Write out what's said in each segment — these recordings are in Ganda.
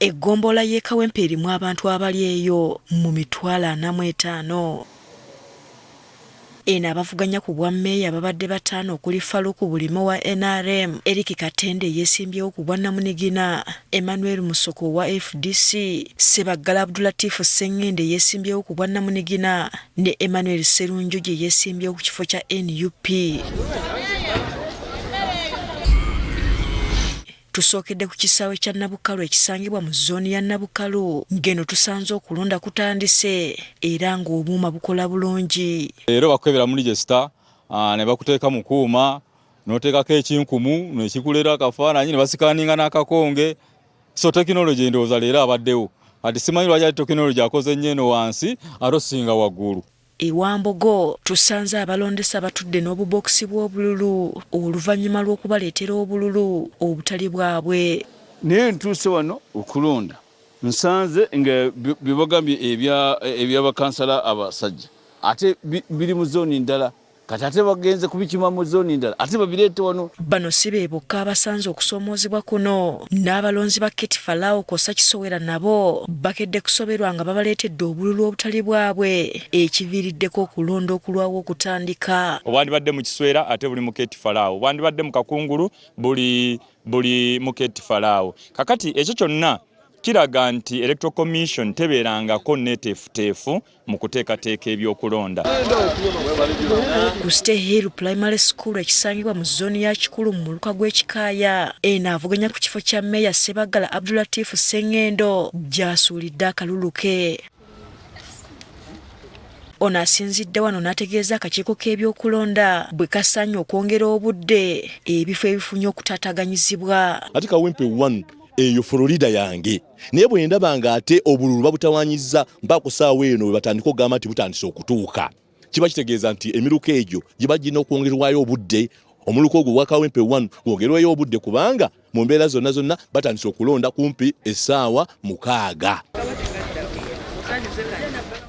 Eggombolola y'e Kawempe erimu abantu abali eyo mu 450,000. Eno abavuganya ku bwa mmeeya babadde bataano okuli Faluku Bulime owa NRM, Eric Katende eyeesimbyewo ku bwa Namunigina, Emmanuel Musoko owa FDC, Ssebaggala Abdulatif Ssengendo eyeesimbyewo ku bwa Namunigina ne Emmanuel Sserunjogi eyeesimbyewo ku kifo kya NUP. Tusookedde ku kisaawe kya Nabukalu ekisangibwa mu zooni ya Nabukalu ng'eno tusanze okulonda kutandise era ng'obuuma bukola bulungi. Leero bakukebera mu register ne bakuteeka mu kuuma n'oteekako ekinkumu nekikulera akafaananyi ne basikaninga n'akakonge. So tekinologi ndowooza leero abaddewo kati simanyi lwaki ati tekinologi akoze nnyo eno wansi ate osinga waggulu. E Wambogo tusanze abalondesa batudde n'obubookisi bw'obululu oluvannyuma lw'okubaleetera obululu obutali bwabwe. Naye ntuuse wano okulonda nsanze nga bye bagambye eby'abakansala abasajja ate biri mu zooni ndala. Kati ate bagenze kubikima mu zooni ndala ate babireete wano. Bano si be bokka abasanze okusoomoozebwa kuno, n'abalonzi ba Keti Falaawo kw'ossa Kisowera nabo bakedde kusoberwa nga babaleetedde obululu obutali bwabwe ekiviiriddeko okulonda okulwawo okutandika. Obwandibadde mu Kiswera ate buli mu Keti Falaawo, obwandibadde mu Kakungulu buli buli mu Keti Falaawo. Kakati ekyo kyonna kiraga nti Electoral Commission tebeerangako neeteefuteefu mu kuteekateeka ebyokulonda. Ku Stay Hill Primary School ekisangibwa mu zooni ya Kikulu mu muluka gw'e Kikaaya, eno avuganya ku kifo kya Meeya Ssebaggala Abdulatif Ssengendo gy'asuulidde akalulu ke. Ono asinzidde wano n'ategeeza akakiiko k'ebyokulonda bwe kasaanye okwongera obudde ebifo ebifunye okutaataaganyizibwa. Ate Kawempe 1 eyo Florida yange naye bwe ndaba ng'ate obululu babutawanyizza mpaka ku ssaawa eno we batandika okugamba nti butandise okutuuka kiba kitegeeza nti emiruka egyo giba girina okwongerwayo obudde omuluka ogwo ogwa Kawempe 1 gwongerweyo obudde kubanga mu mbeera zonna zonna batandise okulonda kumpi essaawa 6.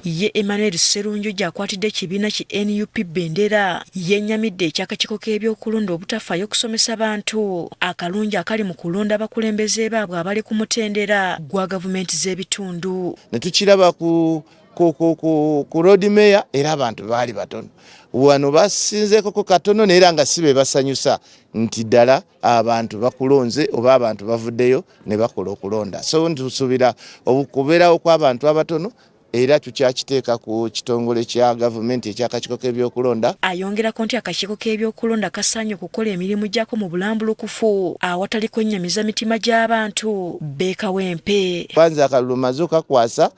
Ye Emmanuel Sserunjogi akwatidde ekibiina ki NUP bendera yennyamidde eky'akakiiko k'ebyokulonda obutafaayo kusomesa bantu akalungi akali mu kulonda abakulembeze baabwe abali ku mutendera gwa gavumenti z'ebitundu. Ne tukiraba ku ku, ku, ku, ku road mayor era abantu baali batono wano basinzeekoko katono naye era nga si be basanyusa nti ddala abantu bakulonze oba abantu bavuddeyo ne bakola okulonda so ntusuubira okubeerawo kw'abantu abatono era tukyakiteeka ku kitongole kya gavumenti eky'akakiiko k'ebyokulonda. Ayongerako nti akakiiko k'ebyokulonda kasaanye okukola emirimu gyako mu bulambulukufu awatali kwennyamiza mitima gy'abantu b'e Kawempe. Kwanza akalulu maze okakwasa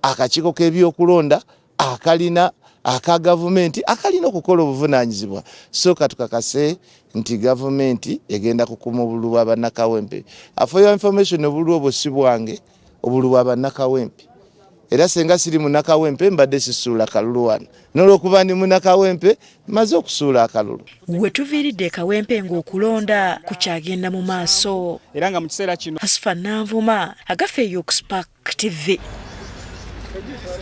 akakiiko k'ebyokulonda akalina aka gavumenti akalina okukola obuvunaanyizibwa. Sooka tukakase nti gavumenti egenda kukuuma obululu bwa Bannakawempe. For your information, obululu obwo si bwange, obululu bwa Bannakawempe. Era senga siri Munnakawempe mbadde sisuula kalulu wano. N'olwokuba ndi Munnakawempe maze okusuula akalulu. We tuviiridde e Kawempe ng'okulonda kukyagenda mu maaso. Era nga mu kiseera kino. Hasfa Nanvuma, Agafeeyo ku Spark TV.